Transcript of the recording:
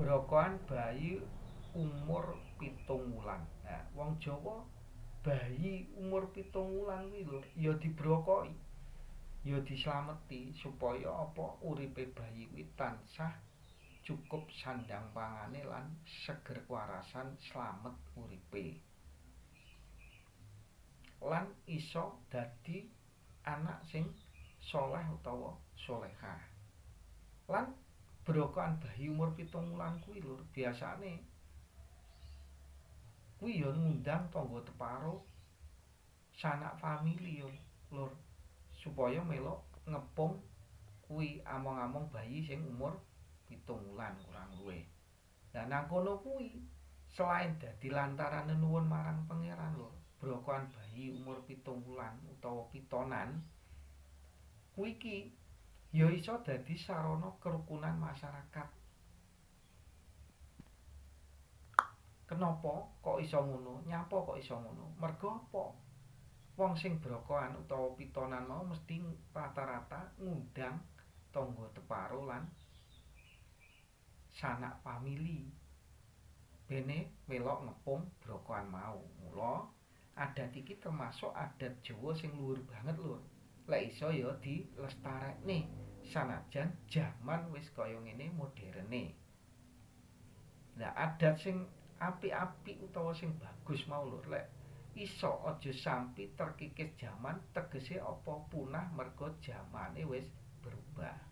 Brokohan bayi umur 7 wulan. Nah, wong Jawa bayi umur 7 wulan kuwi lho ya dibrokoki, ya dislameti supaya apa uripe bayi kuwi tansah cukup sandang pangane lan seger kewarasan, slamet uripe. Lan iso dadi anak sing soleh utawa solehah. Lan brokohan bayi umur 7 wulan kuwi lho biasane kuwi ya ngundang tangga teparo, sanak famili yo lur, supaya melok ngepung kuwi among-among bayi sing umur 7 wulan kurang luwih. Lah nang kono kuwi selain dadi lantaran nenuwun marang pangeran lur, brokohan bayi umur 7 wulan utawa pitonan kuwi ki ya iso dadi sarana kerukunan masyarakat. Kenapa kok iso ngono? Nyapa kok iso ngono? Mergo apa? Wong sing brokohan utawa pitonan mau mesti rata-rata ngundang tangga teparo lan sanak famili bene melok ngepung brokohan mau. Mula adat iki termasuk adat Jawa sing luhur banget lur. Lek iso ya dilestarekne sanajan jaman wis kaya ngene moderne. Lah adat sing apik-apik utawa sing bagus mau lur, lek iso aja sampi terkikis jaman, tegese apa punah mergo jamane wis berubah.